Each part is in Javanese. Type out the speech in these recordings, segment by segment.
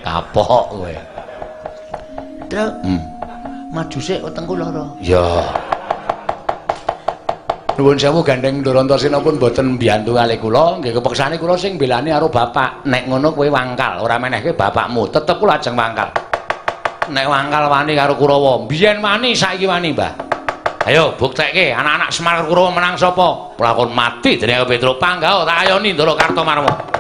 Kapok kowe. Truk. Maju sik wetengku lara. Ya. Nuwun sewu gandeng Ndorantosena pun mboten mbiyantu kalih kula, nggih kepeksane kula sing mbelani karo bapak. Nek ngono kowe wangkal, ora menehke bapakmu, tetep kula ajeng wangkal. Nek wangkal wani karo Kurawa, biyen wani saiki wani, Mbah. Ayo buktekke anak-anak Semar Kurawa menang sapa? Lakon mati dening Petruk panggah tak ayoni Ndara Kartomarma.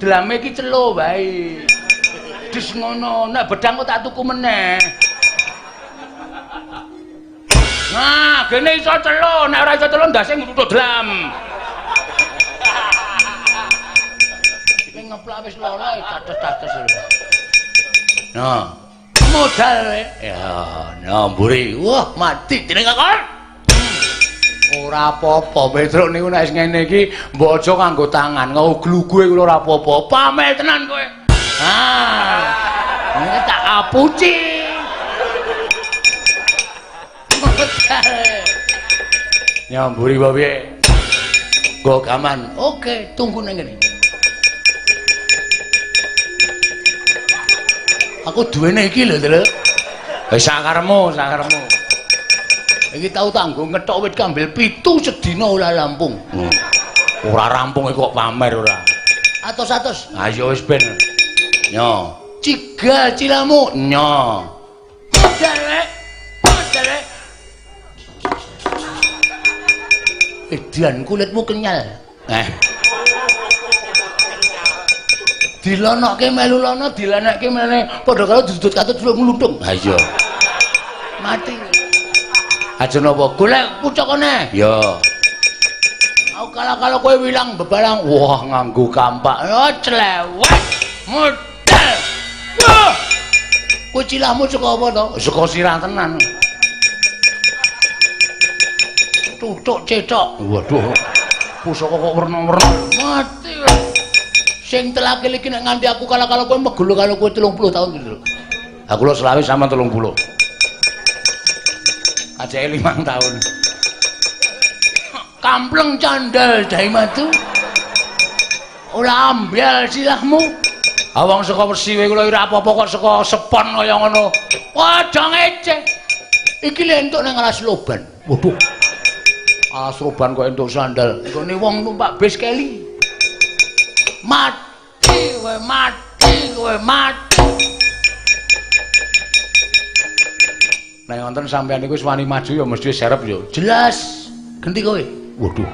Drame iki celo wae. Dis ngono, nek bedang kok tak tuku meneh. Nah, gene iso celo, nek ora iso celo ndase ngluthuk dlam. Iki ngeplak wis lara dados-dados lho. Nah, modal kowe. Ya, nah mburi. Wah, mati dening kakon. Ora apa-apa, Petruk niku nek wis ngene iki mbok aja nganggo tangan, nguglugue kula ora apa-apa. Pamel tenan kowe. Ah. Ini tak kapuci. Nyamburi wae piye? Nggo gaman. Oke, tunggu nang ngene. Aku duwene iki lho, Truk. Wis sakaremu, sakaremu. Iki tau tanggo ngethok wit kambil 7 sedina ora rampung. Ora rampung kok pamer ora. Atos-atos. Ayo wis ben. Nyo. Cigal cilamu. Nyo. Modal rek. Modal rek. Edan kulitmu kenyal. Eh. Dilonokke melu lono, dilenekke mene padha karo dudut katut ngluntung. Ha iya. Mati. Aja napa golek pucukane. Ya. Aku kalah-kalah kowe wilang bebalang. Wah, nganggo kampak. Oh, clewek. Modal. Wah. Kowe cilahmu saka apa to? Saka sirah tenan. Tutuk cethok. Waduh. Pusaka kok werna-werna. Mati. Sing telakil iki nek nganti aku kalah-kalah kowe megulu karo kowe 30 tahun gitu. Aku lho selawe sama 30. Ajake 5 tahun. Kampleng candal dahi madu. Ora ambyal silahmu. Awang saka wesi kowe kula ora apa-apa kok saka sepon kaya ngono. Wah, aja ngece. Iki lho entuk nang alas loban. Waduh. Alas loban kok entuk sandal. Nggone wong numpak bis keli. Mati kowe, mati kowe, mati. Nek wonten sampeyan niku wis wani maju ya mesti serep ya. Jelas. Genti kowe. Waduh.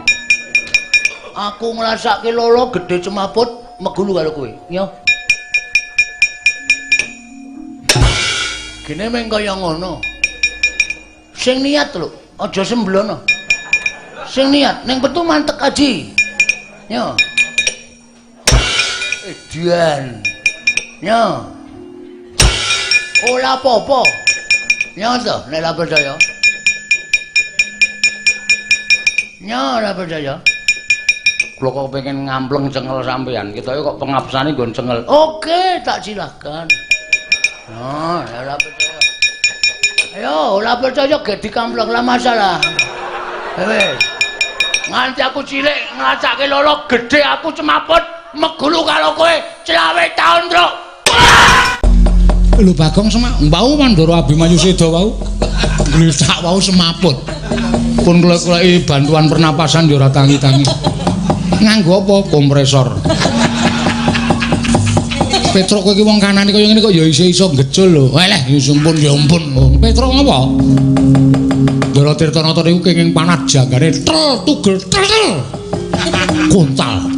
Aku ngrasake lolo gedhe cemaput megulu karo kowe. Yo. Gene meng kaya ngono. Sing niat lho, aja semblono. Sing niat ning petu mantek aji. Yo. Edian. Yo. Ora apa-apa. Nyo to, nek ora percaya. Nyo ora percaya. Kula kok pengen ngampleng cengel sampean. Ketoke kok pengapsane nggon cengel. Oke, tak silahkan. Nah, ora percaya. Ayo, ora percaya ge dikampleng lah masalah. Wis. Nganti aku cilik nglacake lolo gedhe aku cemaput megulu karo kowe 25 taun, Truk. Lho Bagong semak wau Mandara Abimanyu seda wau. Gletak wau semaput. Pun kula-kulaki bantuan pernapasan ya ora tangi-tangi. Nganggo apa? Kompresor. Petruk kowe iki wong kanane kaya ngene kok ya iso-iso ngecul lho. Eleh, ya ampun ya ampun. Petruk ngapa? Ndara Tirtanata niku kenging panah janggane tel tugel tel. Kontal.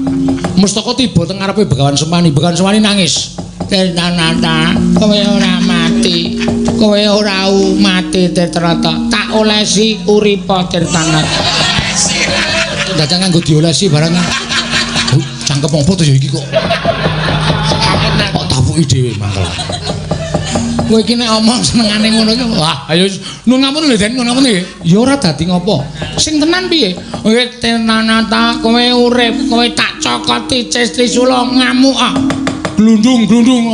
Mestaka tiba teng ngarepe Begawan Semani. Begawan Semani nangis. Tirtanata, kowe ora mati. Kowe ora mati Tirtanata. Tak olesi uripa Tirtanata. Dadak nganggo diolesi barang. Cangkem apa to ya iki kok? Kok tapuki dhewe mangkel. Kowe iki nek omong senengane ngono iki, wah ayo nun ngampun lho Den, nun ngampun nggih. Ya ora dadi ngopo. Sing tenan piye? Kowe Tirtanata, kowe urip, kowe tak cokoti ces trisula ngamuk ah. Glundung glundung.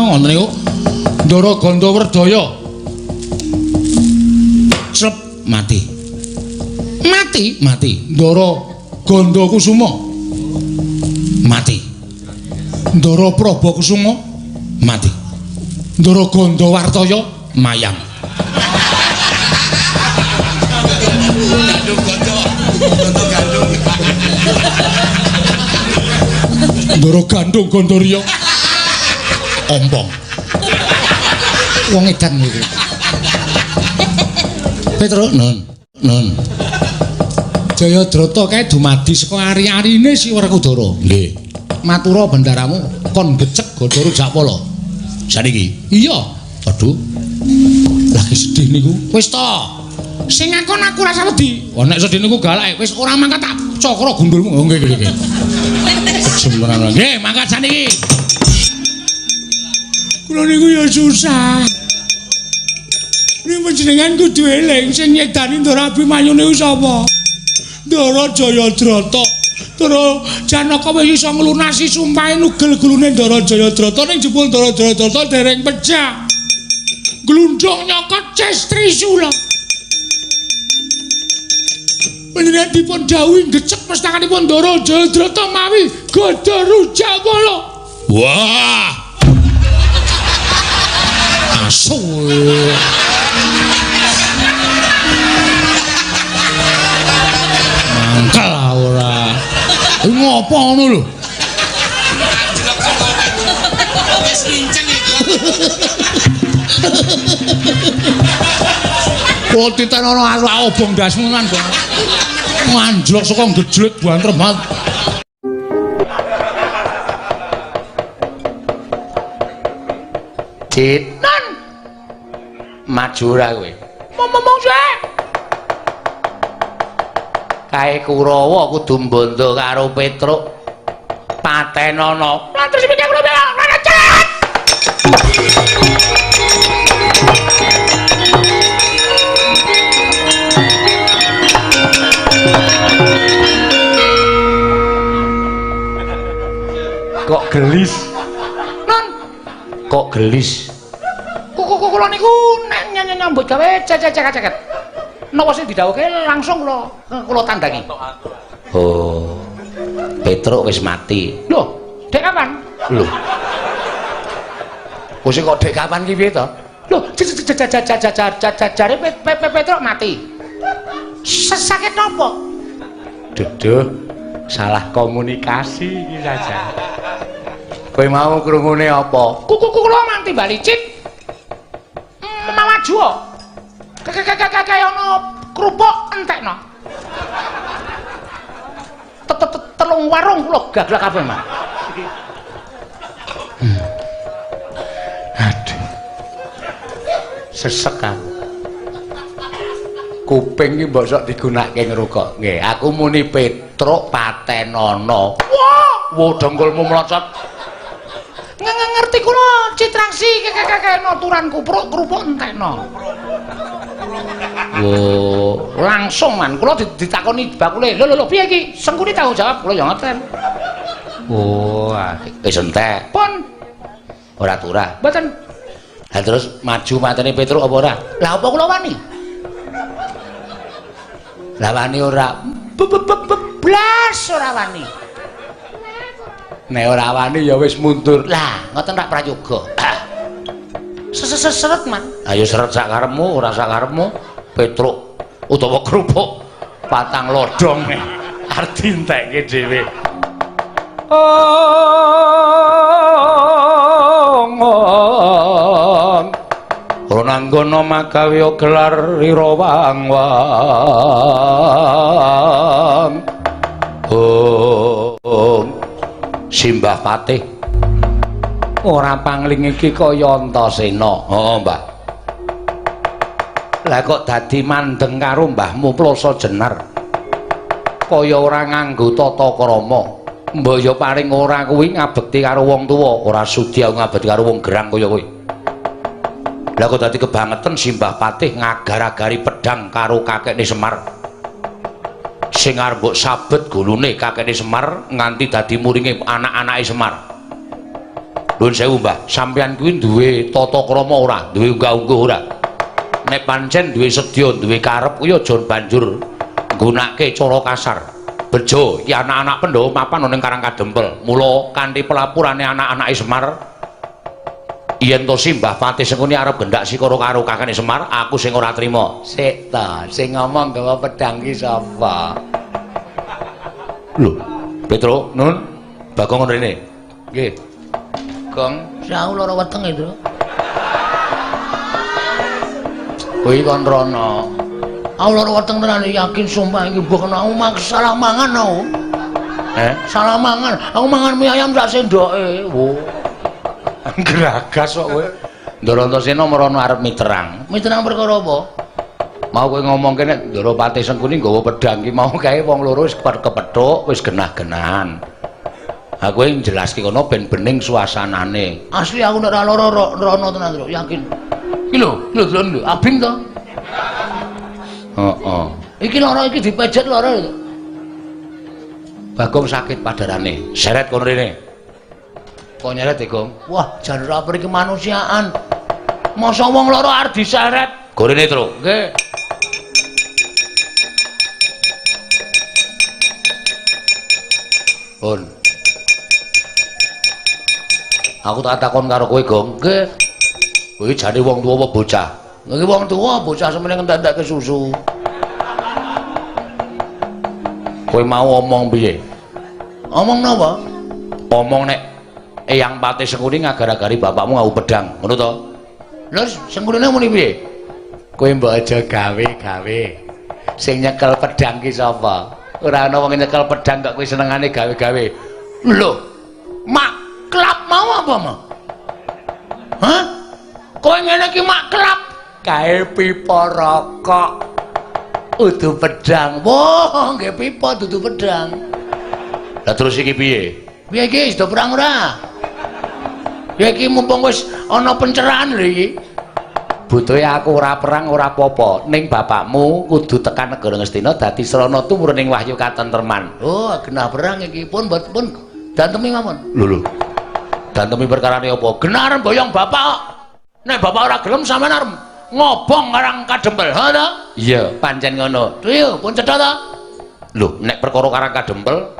Ngoten niku. Ndara Gandawerdaya. Slep mati. Mati, mati. Ndara Gandakusuma mati. Ndara Prabakusuma mati. Ndara Gandawartaya mayang. Ndara Gandung Gandariya ompong. Wong edan iki. Petruk nun nun. Jayadrata kae dumadi saka ari-arine si Werkudara. Nggih. Matura bendaramu kon gecek Gada Rujakpala. Saniki. Iya. Aduh. Lagi sedih niku. Wis to. Sing ngakon aku rasa wedi. Oh nek sedih niku galak wis ora mangkat tak cakra gundulmu. Oh nggih nggih nggih. Kejem tenan. Nggih, mangkat saniki. Kula niku ya susah. Ning panjenengan kudu eling sing nyedani Ndara Abimanyu niku sapa? Ndara Jayadrata. Ndara Janaka wis iso nglunasi sumpahe nugel gulune Ndara Jayadrata ning jebul Ndara Jayadrata dereng pecah. Glundung nyokot ces trisula. Panjenengan dipun dawuhi gecek pestakanipun Ndara Jayadrata mawi Gada Rujakpala. Wah. Asu. Mangkel ora. Iki ngopo ngono lho? Wis kinceng iki. Kok titen ana obong ndasmu tenan, Bang. Anjlok saka ngejlik banter banget. Cit. Nan. Maju ora kowe. Ngomong sik. Kae Kurawa kudu mbondo karo Petruk. Patenono. Lah terus piye kula cat. Kok gelis? Non. Kok gelis? Kok kula niku nek nyambut gawe cecek-ceket. Napa sing didhawuhke langsung kula tandangi. Oh. Petruk wis mati. Lho, dek kapan? Lho. Wis kok dek kapan ki piye to? Lho, jare Petruk mati. Sakit napa? Duduh, salah komunikasi iki saja. Kowe mau krungune apa? Kuku kula manti bali cit. Maju kok. Kaya ana kerupuk entekno. Telung warung kula gaglak kabeh, Mas. Aduh. Sesek aku. Kuping iki mbok sok digunakake ngrungok. Nggih, aku muni Petruk patenono. Wah, wo dengkulmu mlocot. Ngerti kula citraksi kekekekno turan kupruk kerupuk entekno. Oh, langsung man kula ditakoni bakule. Lho lho lho piye iki? Sengkuni tanggung jawab kula ya ngoten. Oh, wis entek. Pun. Ora turah. Mboten. Lah terus maju matene Petruk apa ora? Lah apa kula wani? Lah wani ora. Blas ora wani. Nek ora wani ya wis mundur. Lah, ngoten rak prayoga. Seret man. Ayo seret sak karepmu, ora sak karepmu. Petruk utawa kerupuk patang lodhong arep dientekke dhewe. Ong. Ronanggana magawe gelar ira wang-wang. Om. Simbah Patih ora pangling iki kaya Antasena. Heeh, Mbah. Lah kok dadi mandeng karo mbahmu Plasa Jenar. Kaya ora nganggo tata krama. Mbah ya paling ora kuwi ngabekti karo wong tuwa, ora sudi aku ngabekti karo wong gerang kaya kowe. Lah kok dadi kebangetan Simbah Patih ngagar-agari pedhang karo kakekne Semar. Sing arep mbok sabet gulune kakekne Semar nganti dadi muringe anak-anake Semar. Nuwun sewu, Mbah, sampeyan kuwi duwe tata krama ora? Duwe unggah-ungguh ora? Nek pancen duwe sedya, duwe karep kuwi aja banjur nggunakake cara kasar. Bejo iki anak-anak Pandhawa mapan ana ning Karang Kadempel. Mula kanthi pelapurane anak-anake Semar yen to Simbah Patih Sengkuni arep gendak sikara karo kakekne Semar, aku sing ora trima. Sik ta, sing ngomong gawa pedhang ki sapa? Lho, Petruk, Nun, Bagong ngono rene. Nggih. Gong, aku lara wetenge, Tru. Kuwi kon rono. Aku lara weteng tenan yakin sumpah iki mbok aku mak salah mangan aku. Salah mangan. Aku mangan mie ayam sak sendoke. Wo. Gragas kok kowe. Ndara Antasena merono arep miterang. Miterang perkara apa? Mau kowe ngomongke nek Ndara Patih Sengkuni nggawa pedhang ki mau kae wong loro wis kepethuk, wis genah-genahan. Aku njelaske kono ben bening suasanane. Asli aku nek ora lara rono tenan, Tru, yakin. Iki lho, lho delok lho, abing to? Heeh. Iki lara iki dipejet lara lho. Bagong sakit padarane. Seret kono rene. Kok nyeret e, Gong? Wah, jan ora peri kemanusiaan. Masa wong lara arep diseret? Gorene, Tru. Nggih. Pun. Aku tak takon karo kowe, Gong. Nggih. Kowe jane wong tuwa apa bocah? Nggih wong tuwa, bocah semene ngentek-entekke susu. Kowe mau omong piye? Omong napa? Omong nek Eyang Patih Sengkuni ngagar-agari bapakmu nganggo pedhang, ngono to? Lha Sengkunine muni piye? Kowe mbok aja gawe-gawe. Sing nyekel pedhang ki sapa? Ora ana wong nyekel pedhang kok kowe senengane gawe-gawe. Lho, mak klap mau apa, Ma? Hah? Kowe ngene iki mak klap kae pipa rokok. Udu pedhang. Wah, nggih pipa dudu pedhang. Lah terus iki piye? Piye iki wis do perang ora? Ya iki mumpung wis ana pencerahan lho iki. Butuhe aku ora perang ora apa-apa, ning bapakmu kudu tekan negara Ngastina dadi srana tumurun ing wahyu katentreman. Oh, genah perang iki pun pun dantemi mawon. Lho lho. Dantemi perkarane apa? Genah arep boyong bapak kok. Nek bapak ora gelem sampean arep ngobong Karang Kadempel. Ha ta? Iya, pancen ngono. Iya, pun cetha ta? Lho, nek perkara Karang Kadempel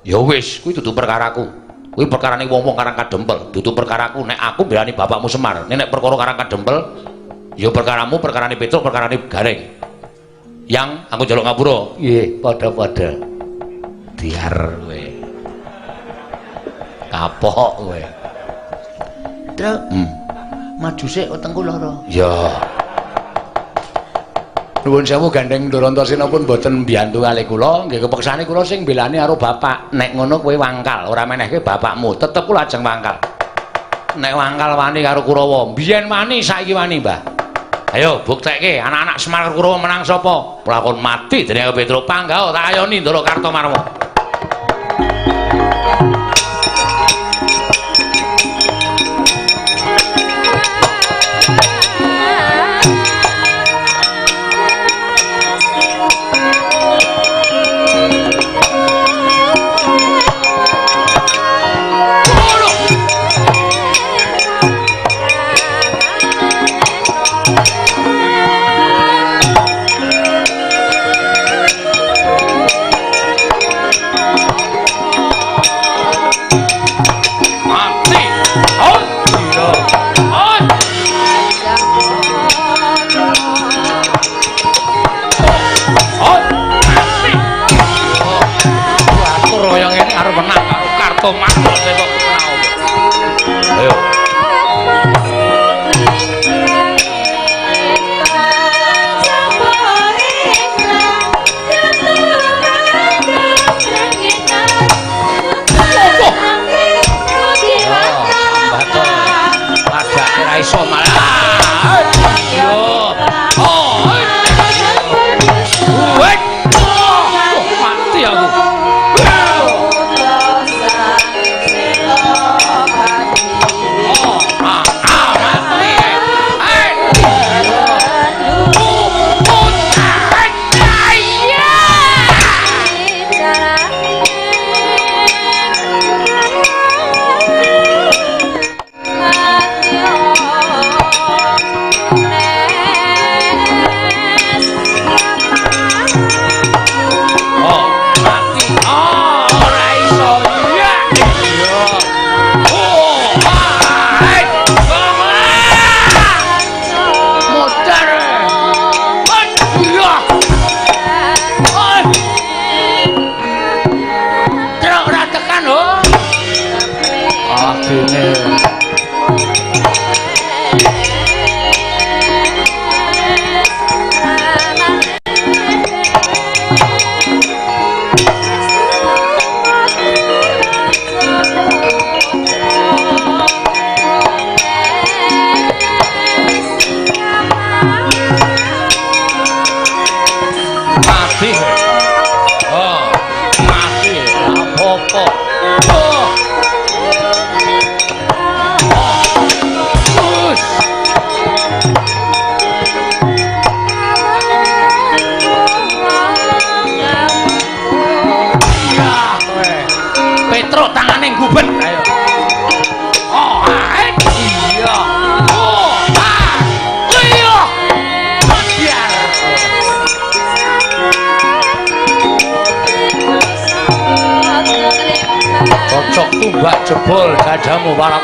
ya wis, kuwi dudu perkaraku. Kuwi perkarane wong-wong Karang Kadempel, dudu perkaraku. Nek aku mbelani bapakmu Semar, nek perkara Karang Kadempel ya perkaramu, perkarane Petruk, perkarane Gareng. Yang aku njaluk ngapura. Nggih, padha-padha. Diar kowe. Kapok kowe. Truk. Maju sik wetengku lara. Ya. Nuwun sewu gandeng Ndara Antasena pun mboten mbiyantu kalih kula, nggih kepeksane kula sing mbelani karo bapak. Nek ngono kowe wangkal, ora menehke bapakmu, tetep kula ajeng wangkal. Nek wangkal wani karo Kurawa, mbiyen wani saiki wani, Mbah. Ayo buktekke anak-anak Semar Kurawa menang sapa? Lakon mati dening Petruk panggah tak ayoni Ndara Kartomarma. Jebol dadamu warak.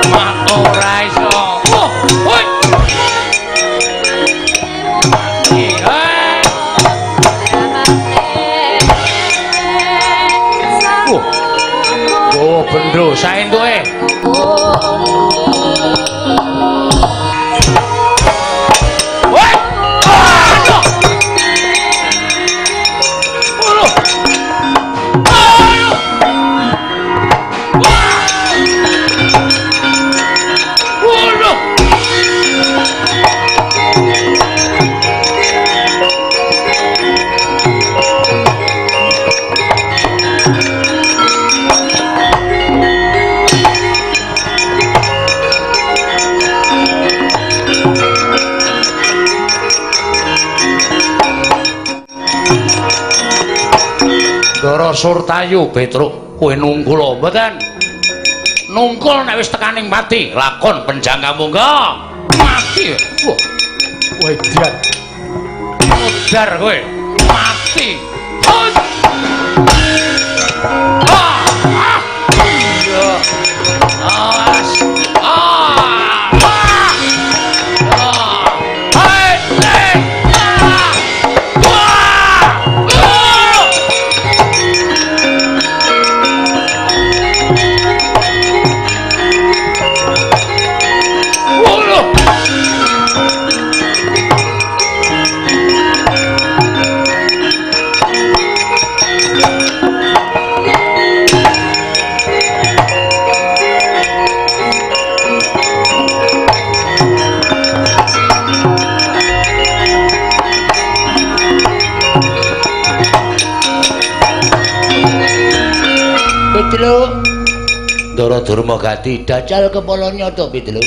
Mak ora iso. Oh, hoi. Oh, bendo saentuke. Ndara Surtayu Petruk kowe nungkul mboten? Nungkul nek wis tekaning pati lakon penjangka mungga mati. Wah, kowe diat modar kowe mati. Awas. Ndara Durmagati dajal kepala nyata Petruk.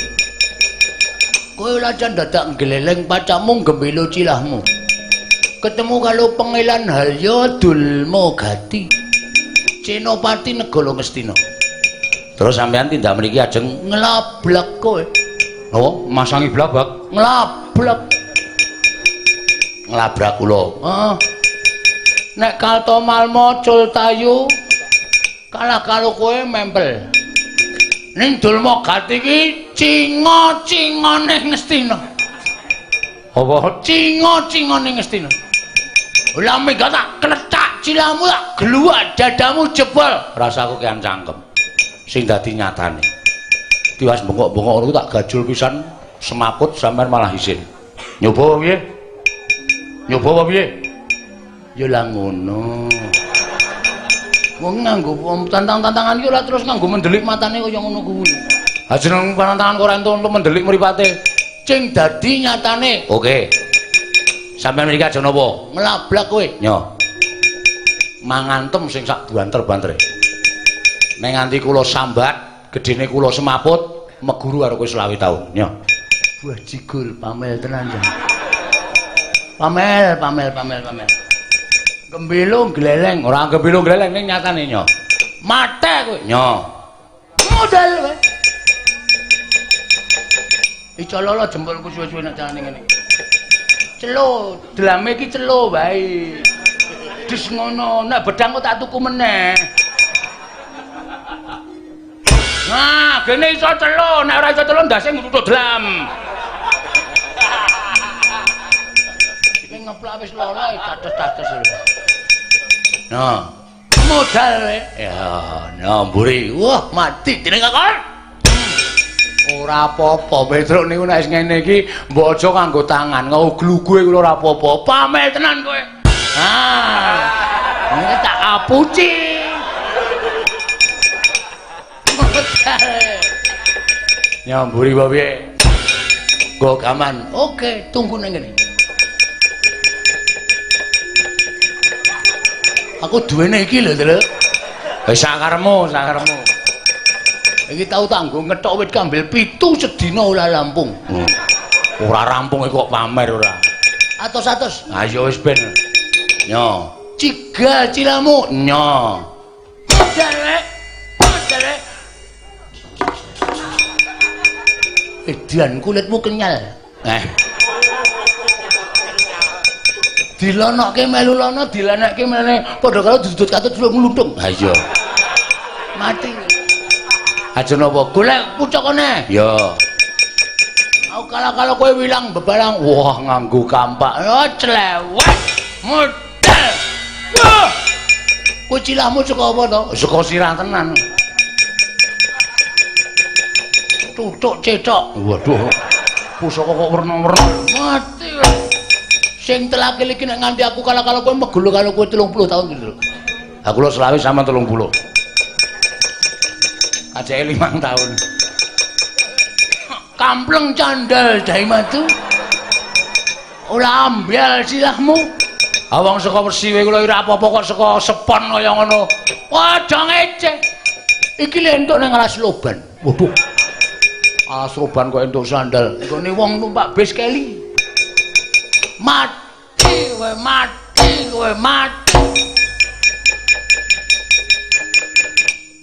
Kowe lajan dadak nggleleng pacamu gembilo cilahmu. Ketemu karo Pangeran Halya Dulmagati. Senopati Negara Ngastina. Terus sampean tindak mriki ajeng nglablak kowe. Napa? Masangi blabak? Nglablak. Nglabrak kula. Heeh. Nek Kartomarma cul tayu kalah karo kowe mempel. Ning Dulmagati iki cinga-cingane Ngastina. Apa cinga-cingane Ngastina? Lah mega tak klethak cilahmu tak gluwak dadamu jebol. Rasaku kean cangkem. Sing dadi nyatane. Tiwas bengok-bengok ngono tak gajul pisan semaput sampean malah isin. Nyoba apa piye? Nyoba apa piye? Ya lah ngono. Wong nganggo tantang-tantangan iki ora terus nganggo mendelik matane kaya ngono kuwi. Ha jeneng pantangan kok ora entuk mendelik mripate. Sing dadi nyatane. Oke. Sampeyan mriki aja napa? Nglablak kowe. Nyo. Mangantem sing sak banter-bantere. Nek nganti kula sambat, gedene kula semaput, meguru karo kowe 25 taun. Nyo. Buah jigul pamel tenan jan. Pamel, pamel, pamel, pamel. Gembilo gleleng, ora gembilo gleleng ning nyatane nyo. Mate kowe. Nyo. Modal kowe. Iso lolo jempolku suwe-suwe nek carane ngene. Celo, delame iki celo wae. Dis ngono, nek bedang kok tak tuku meneh. Nah, gene iso celo, nek ora iso celo ndase ngruthuk dlam. Iki ngeplak wis loro cates-cates lho. Nah, modal kowe. Ya, nah mburi. Wah, mati dening kakon. Ora apa-apa, Petruk niku nek wis ngene iki mbok aja nganggo tangan, nguglugue kula ora apa-apa. Pamel tenan kowe. Ah. Ini tak apuci. Nyamburi apa piye? Nggo gaman. Oke, tunggu nang kene. Aku duwene iki lho, Truk. Wis sakaremu, sakaremu. Iki tau tanggo ngethok wit kambil 7 sedina ora rampung. Ora rampung kok pamer ora. Atos-atos. Ayo wis ben. Nyo. Cigal cilamu. Nyo. Modal. Modal. Edan kulitmu kenyal. Eh. Dilonokke melu lono, dilenekke meneh padha karo dudut katut ngluntung. Ha iya. Mati. Aja napa golek pucukane. Ya. Aku kalah-kalah kowe wilang bebalang. Wah, nganggo kampak. Oh, clewet. Modal. Wah. Kowe cilahmu saka apa to? Saka sirah tenan. Tutuk cethok. Waduh. Pusaka kok werna-werna. Mati. Sing telakil iki nek nganti aku kalah-kalah kowe megulu karo kowe 30 tahun gitu lho. Aku lho 25 sama 30. Ajake 5 tahun. Kampleng candal dai matu. Ora ambyal silahmu. Ah wong saka wesi kula ora apa-apa kok saka sepon kaya ngono. Wah, aja ngece. Iki lho entuk nang alas loban. Waduh. Alas loban kok entuk sandal. Nggone wong numpak bis keli. Mati kowe, mati kowe, mati.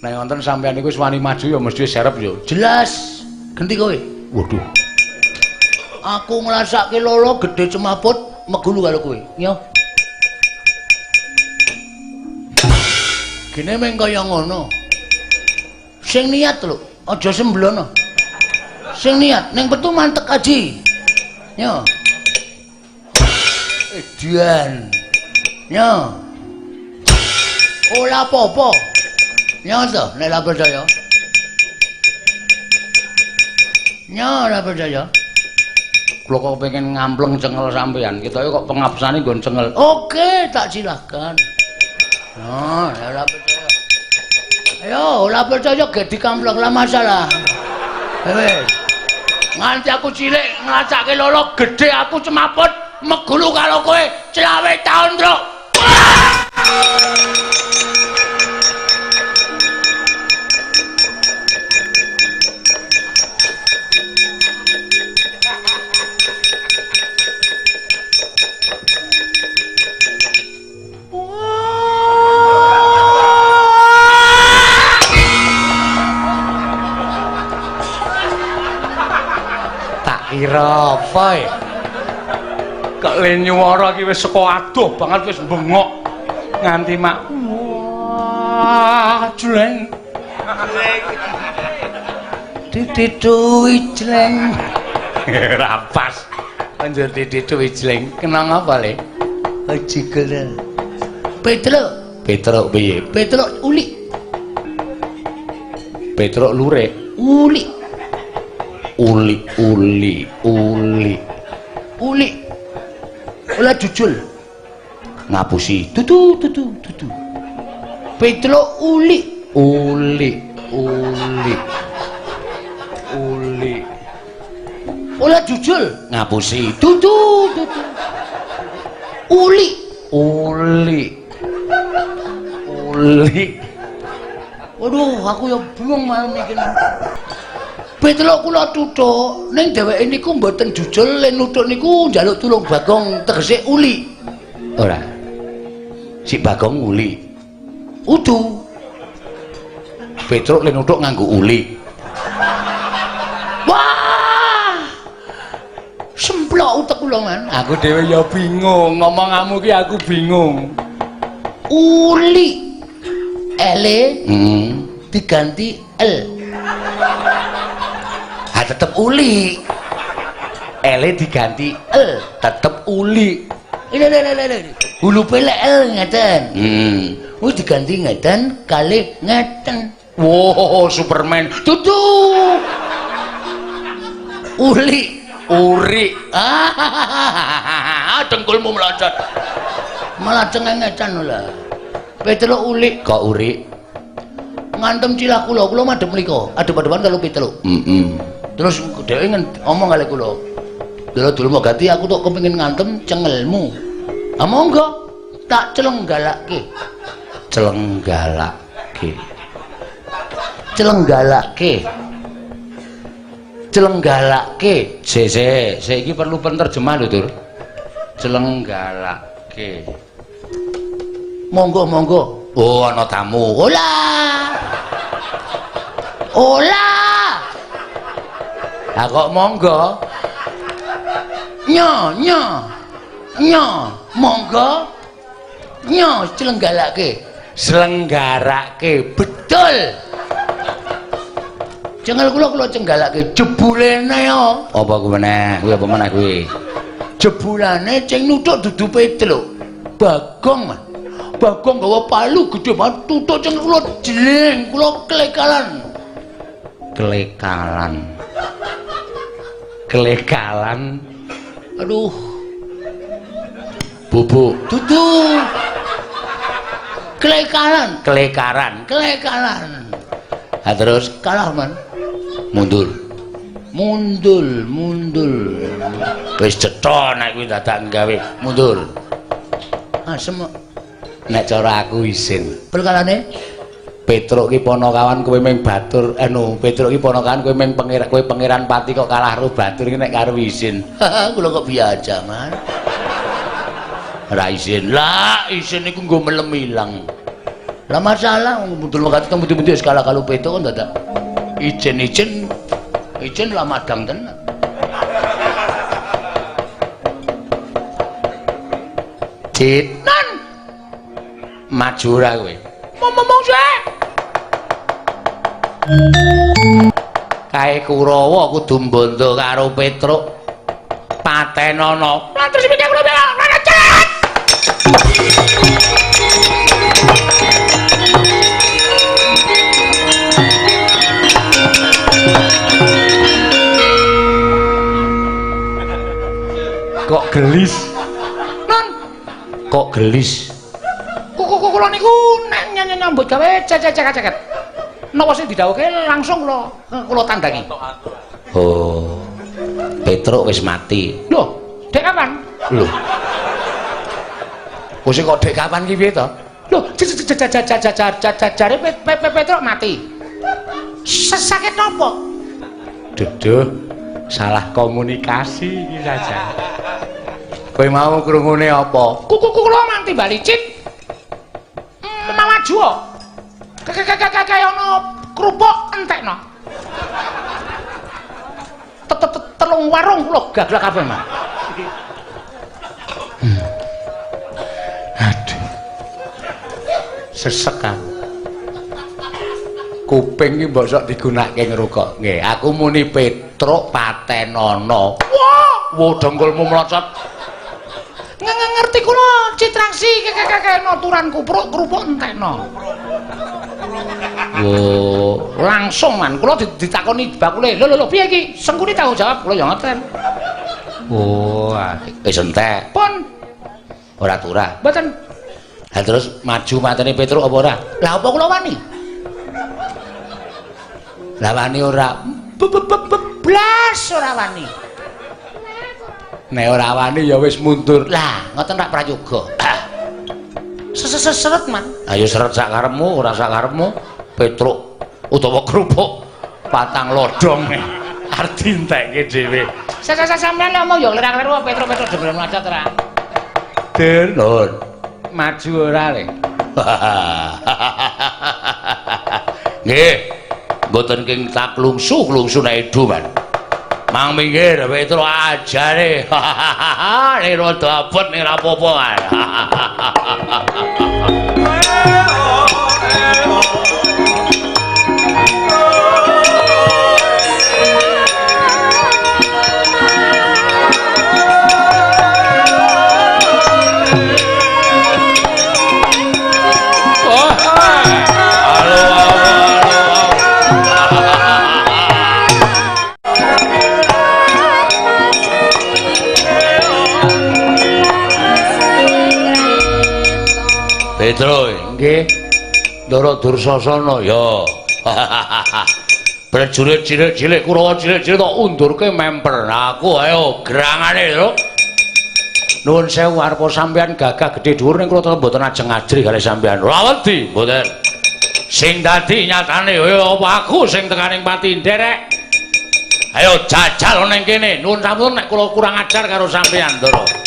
Nek wonten sampean niku wis wani maju ya mesti serep ya. Jelas. Genti kowe. Waduh. Aku ngrasake lolo gedhe cemaput megulu karo kowe. Yo. Gene meng kaya ngono. Sing niat lho, aja semblono. Sing niat ning petu mantek aji. Yo. Edian. Yo. Ora apa-apa. Nyo to, nek ora percaya. Nyo ora percaya. Kula kok pengen ngampleng cengel sampean. Ketoke kok pengapsane nggon cengel. Oke, tak silahkan. Nah, ora percaya. Ayo, ora percaya ge dikampleng lah masalah. Wis. Nganti aku cilik nglacake lolo gedhe aku cemaput megulu karo kowe 25 taun, Truk. Tak kira apa ya? Kok le nyuwara iki wis saka adoh banget wis bengok nganti mak wah jleng. Tititui jleng. Ora pas. Banjur tititui jleng. Kena ngapa le? Jigel. Petruk. Petruk piye? Petruk ulik. Petruk lurik. Ulik. Uli uli uli. Ulik. Ola jujul. Ngapusi. Tutu tutu tutu. Petruk ulik. Uli uli. Uli. Ola jujul. Ngapusi. Tutu tutu. Uli. Uli. Uli. Waduh, aku ya bingung malam iki. Petruk kula tutuk, ning dheweke niku mboten jujul, le nutuk niku njaluk tulung Bagong tegese uli. Ora. Si Bagong uli. Udu. Petruk le nutuk nganggo uli. Wah! Semplok utek kula, Man. Aku dhewe ya bingung, ngomonganmu ki aku bingung. Uli. L diganti L. Ha tetep uli. L diganti L, tetep uli. Ini ini. Hulupe lek L ngeten. Wis diganti ngeten kalih ngeten. Wow, Superman. Tutu. Uli, uri. Ah, dengkulmu meloncat. Malah cengengetan lho. Petruk ulik kok urik. Ngantem cilah kula, kula madhep mriko. Adep-adepan karo Petruk. Terus dheweke ngomong kali kula. Dulu dulu mau ganti aku tok kepengin ngantem cengelmu. Ah monggo, tak celenggalake. Celenggalake. Celenggalake. Celenggalake. Sik sik, iki perlu penerjemah lho, Tur. Celenggalake. Monggo monggo. Oh, ana tamu. Ola. Ola. Ha kok monggo? Nyo nyo. Nyo, monggo. Nyo celenggalake. Selenggarake. Betul. Cengel kula kula cenggalake jebulene yo. Apa kuwi meneh? Kuwi apa meneh kuwi? Jebulane sing nuthuk dudu Petruk. Bagong, Man. Bagong gawa palu gedhe banget tutuk cengel kula jleng, kula klekalan. Klekalan. Klekalan. Aduh. Bubuk. Dudu. Klekalan, klekaran, klekalan. Ha terus kalah, Man. Mundur. Mundur, mundur. Wis cetha nek kuwi dadak gawe mundur. Asem. Nek cara aku isin. Perkarane Petruk ki ponokawan kowe ming batur anu Petruk ki ponokawan kowe ming pangeran kowe pangeran pati kok kalah karo batur iki nek karo isin. Kula kok biasa, Man. Ora isin. Lah, isin iku nggo melem ilang. Lah masalah mundur mekati temu-temu wis kalah karo Petruk kok dadak ijen-ijen ijen lah madang tenan. Cit. Nan. Maju ora kowe. Ngomong sik. Kae Kurawa kudu mbondo karo Petruk. Patenono. Lah terus piye kula cat. Kok gelis? Non. Kok gelis? Kula niku nek nyambut gawe cecek-ceket. Napa sing didhawuhke langsung kula tandangi. Oh. Petruk wis mati. Lho, dek kapan? Lho. Wis kok dek kapan ki piye to? Lho, jare Petruk mati. Sakit napa? Duduh, salah komunikasi iki saja. Kowe mau krungune apa? Kula manti bali cit. Maju kaya ana kerupuk entekno. warung kula gaglak kabeh, Mas. Aduh. Sesek aku. Kuping iki mbok sok digunakake ngrungok. Nggih, aku muni Petruk patenono. Wah, wo dengkulmu mlocot. Ngerti kula Citraksi kekekekno turan kupruk krupuk entekno. Wo, langsung man kula ditakoni bakule. Lho lho lho piye iki? Sengkuni tanggung jawab kula ya ngoten. Oh, wis entek. Pun ora turah. Mboten. Lah terus maju mateni Petruk apa ora? Lah apa kula wani? Lah wani ora? Blas ora wani. Nek ora wani ya wis mundur. Lah, ngoten rak prayoga. Seret man. Ayo seret sak karepmu, ora sak karepmu. Petruk utawa kerupuk patang lodhong arep dientekke dhewe. Sampeyan ngomong ya klerang-kleru Petruk-Petruk dhewe mlacot ora. Den, nun. Maju ora le. Nggih. Mboten king tak klungsu-klungsu nek edu, Man. Mang minggir Petruk ajare. Nek rada abot nek ora apa-apa, Man. Petro, nggih. Ndara Dursasana ya. Prajurit cilik-cilik Kurawa cilik-cilik tok undurke memper. Aku ayo gerangane lho. Nuwun sewu arepa sampeyan gagah gedhe dhuwur ning kula tetep mboten ajeng ajrih kalih sampeyan. Ora wedi, mboten. Sing dadi nyatane ya apa aku sing tekaning pati nderek. Ayo jajal ning kene. Nuwun sampun nek kula kurang ajar karo sampeyan, Ndara.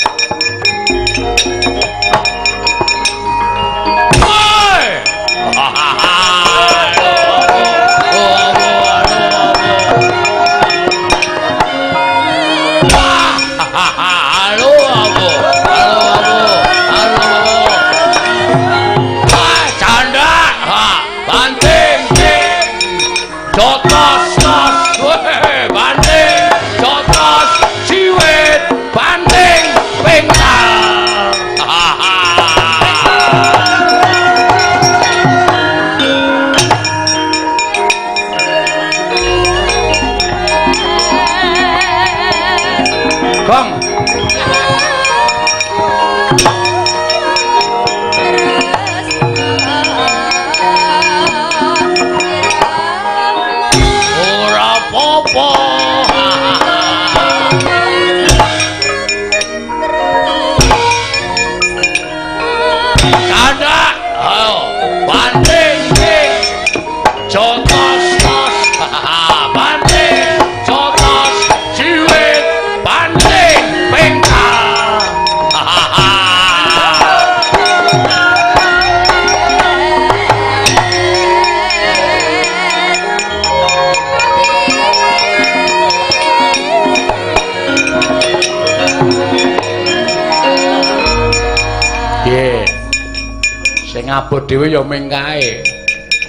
Abot dhewe ya ming kae.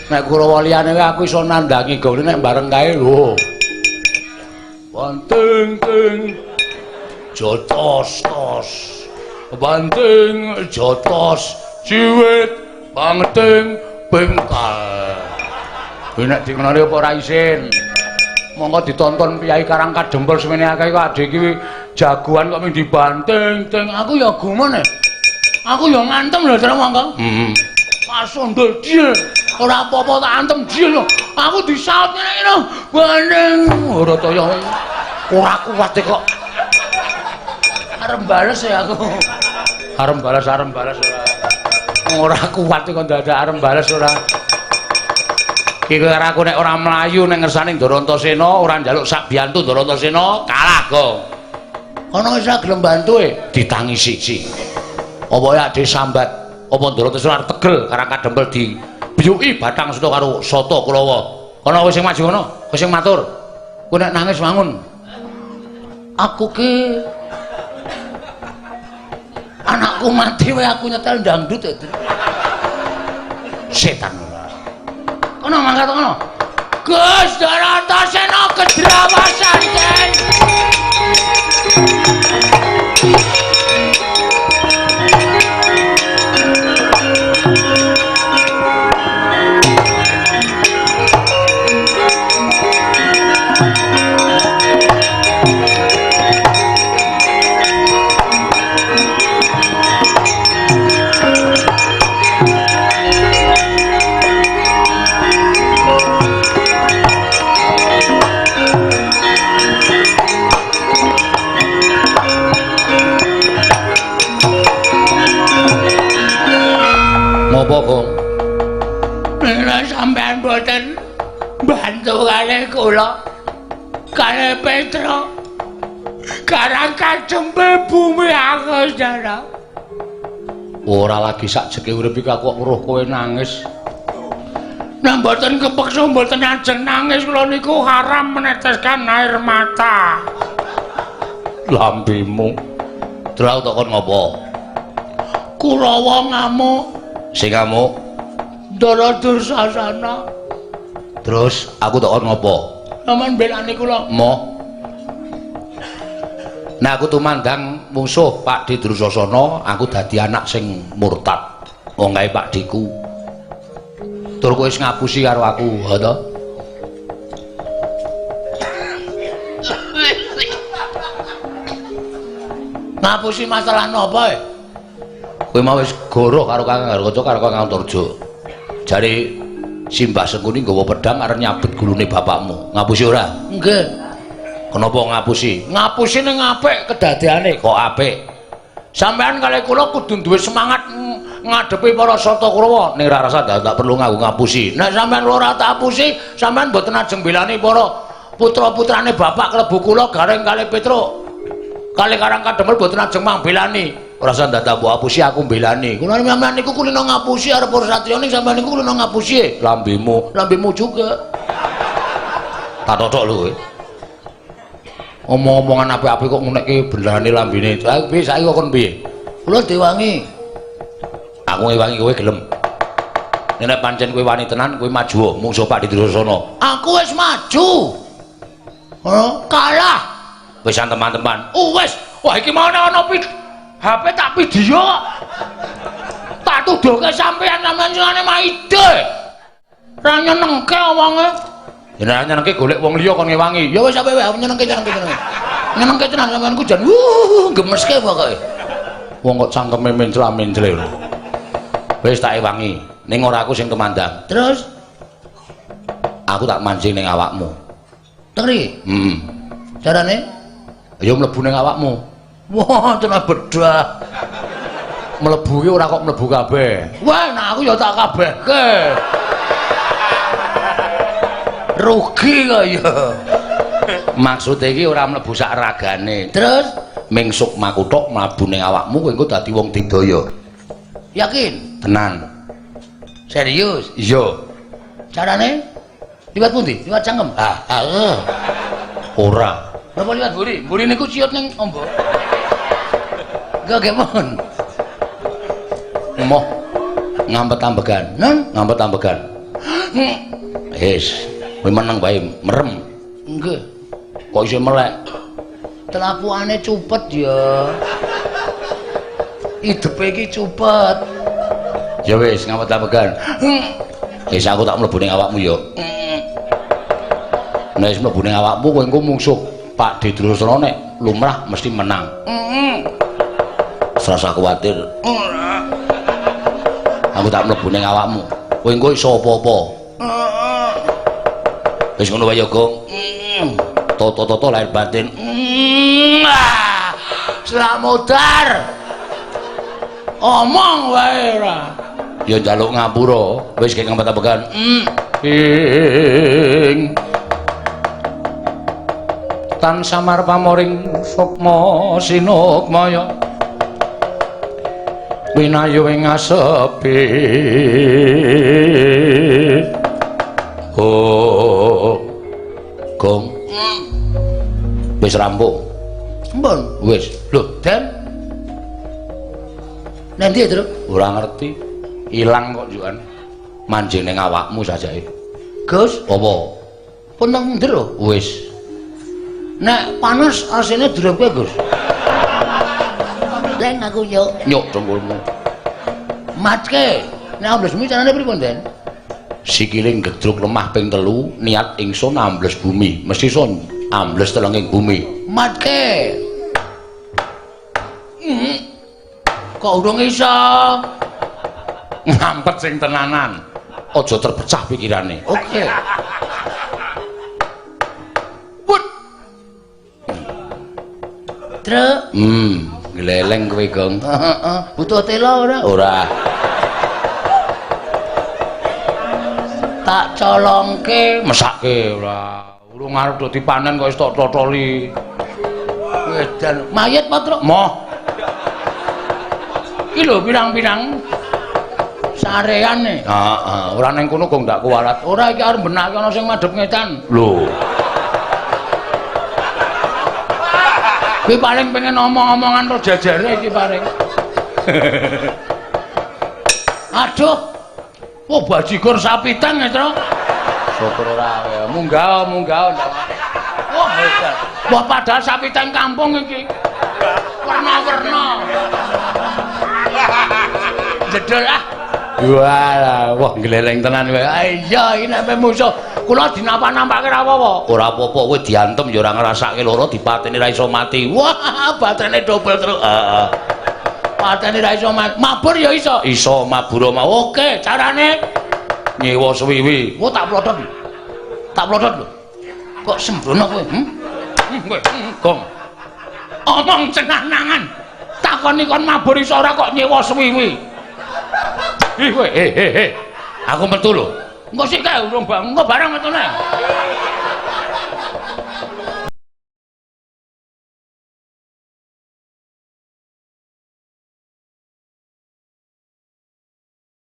Nek Kurawa liyane aku iso nandhangi gone nek bareng kae lho. Banting ting jotos tos. Banting jotos ciwit banting bengkal. Kuwi nek dikenali apa ora isin. Monggo ditonton piyai Karang Kadempel semene akeh kok adhe iki jagoan kok ming dibanting ting. Aku ya gumun e. Aku ya ngantem lho terus monggo. Heeh. Pasondol dia. Ora apa-apa tak antem dia lho. Aku disaut ngene iki lho. Bandeng ora toyo. Ora kuat kok. Arep bales ya aku. Arep bales ora. Ora kuat kok dadak arep bales ora. Iki karo aku nek ora mlayu ning ngersane Ndarantasena, ora njaluk sak biyantu Ndarantasena, kalah go. Kono wis gelem bantu e ditangisi siji. Apa ya disambat apa Ndarantasena arep tegel Karang Kadempel dibiyuki batang seta karo sata Kurawa. Kono wis sing maju kono, wis sing matur. Kowe nek nangis wangun. Aku ki anakku mati wae aku nyetel dangdut ya. Setan. Kono mangkat kono. Gus Antasena kedrawasan, Den. Ngopo, Gong? Nek sampean mboten bantu kalih kula, kalih Petro, karang kajempel bumi aku saudara. Ora lagi sakjeke urip iki aku kok weruh kowe nangis. Nek mboten kepeksa mboten ajeng nangis kula niku haram meneteskan air mata. Lambemu. Terus aku tak kon ngopo? Kurawa ngamuk. Sing ngamuk Ndara Dursasana. Terus aku tak kon ngopo? Sampeyan belani kula. Moh. Nah aku tumandang mungsuh Pakdhe Dursasana, aku dadi anak sing murtad. Wong kae Pakdheku. Tur kowe wis ngapusi karo aku, ha to? Ngapusi masalah napa e? Kowe mau wis goroh karo Kakang Garukaca karo Kakang Antarja. Jare Simbah Sengkuni nggawa pedhang arep nyabet gulune bapakmu. Ngapusi ora? Nggih. Kenapa ngapusi? Ngapusi ning apik kedadeane. Kok apik? Sampeyan kalih kula kudu duwe semangat ngadepi para Sata Kurawa. Ning ora rasa tak perlu nganggo ngapusi. Nek sampeyan ora tak apusi, sampeyan mboten ajeng belani para putra-putrane bapak klebu kula Gareng kalih Petro. Kalih Karang Kadempel mboten ajeng mangbelani. Ora usah dadak mbok apusi aku mbelani. Kula sampeyan niku kulino ngapusi arep para satriya ning sampeyan niku kulino ngapusi. Lambemu, lambemu juga. Tak totok lho kowe. Omong-omongan apik-apik kok ngunekke benerane lambene. Lah piye saiki kok kon piye? Kula diwangi. Aku ngewangi kowe gelem. Nek pancen kowe wani tenan kowe maju mungsuh Pakdhe Dursasana. Aku wis maju. Hah? Kalah. Wis teman-teman. Oh wis. Wah iki mau ana HP tak video. Tak tuduhke sampean sampean singane maide. Ra nyenengke wonge. Ya nek nyenengke golek wong liya kon ngewangi. Ya wis sampe wae nyenengke nyenengke. Nyenengke tenan sampean ku jan gemeske pokoke. Wong kok cangkeme mencla-mencle. Wis tak ewangi. Ning ora aku sing tumandang. Terus aku tak mancing ning awakmu. Teri? Heeh. Carane? Ya mlebu ning awakmu. Wah, tenan bedah. Mlebu ki ora kok mlebu kabeh. Wah, nah aku ya tak kabehke. Rugi kok ya. Maksude iki ora mlebu sak ragane. Terus ming sukmaku tok mlebu ning awakmu kowe engko dadi wong digdaya. Yakin? Tenan. Serius? Iya. Carane? Liwat pundi? Liwat cangkem? Ah, ah. Ora. Napa liwat mburi? Mburi niku ciut ning ombo. Enggak gemon. Moh ngampet-ambegan. Nun, ngampet-ambegan. Wis, kowe meneng wae, merem. Nggih. Kok isih melek? Telapukane cupet ya. Idepe iki cupet. Ya wis, ngampet-ambegan. Wis aku tak mlebu ning awakmu ya. Nek wis mlebu ning awakmu kowe engko mungsuh Pakdhe Dursasana nek lumrah mesti menang. Serasa kuwatir. Ora. Aku tak mlebu ning awakmu. Kowe engko iso apa-apa. Wis ngono wae ya, Gong. Toto-toto lahir batin. Slamodar. Omong wae ora. Ya njaluk ngapura, wis kek ngampet-ambegan. Ing tan samar pamoring sukma sinukmaya winayu ing asepi. Oh, Gong. Wis rampung. Mpun. Wis. Lho, Den. Nanti ya, Truk? Ora ngerti. Ilang kok njukan. Manjing ning awakmu sajake. Gus, apa? Pun nang njero. Wis. Nek panas asine drepke, Gus. Leng aku nyuk. Nyuk dengkulmu. Matke. Nek ambles bumi carane pripun, Den? Sikile gedruk lemah ping 3, niat ingsun ambles bumi. Mesti sun ambles telenging bumi. Matke. Kok urung iso? Ngampet sing tenanan. Aja terpecah pikirane. Oke. Put. Truk. Gleleng kowe, Gong. Heeh, butuh tela ora? Ora. Tak colongke, mesake ora. Urung arep do dipanen kok wis tok totoli. Edan, mayit apa, Truk? Moh. Iki lho pirang-pirang sareane. Heeh, ora ning kono kok ndak kuwalat. Ora iki arep benake ana sing madhep ngetan. Lho. Kuwi paling pengen omong-omongan ro jajare iki paling. Aduh. Oh bajigur sapi tang ya, Truk. Syukur ora. Munggah, munggah. Wah, hebat. Wah, padahal sapi tang kampung iki. Warna-warna. Jedel ah. Walah, wah gleleng tenan kowe. Iya, iki nek musuh kula dinapa-nampake ra apa-apa. Ora apa-apa kowe diantem ya ora ngrasake lara, dipateni ra iso mati. Wah, baterene dobel terus. Heeh. Pateni ra iso mati. Mabur ya iso. Iso mabur mau. Oke, carane nyewa suwiwi. Wah, tak plotot. Tak plotot lho. Kok sembrono kowe? Kowe, Gong. Omong cenah-nangan. Takoni kon mabur iso ora kok nyewa suwiwi. Ih kowe, he. Aku metu lho. Engko sik kae urung bang, engko barang metune.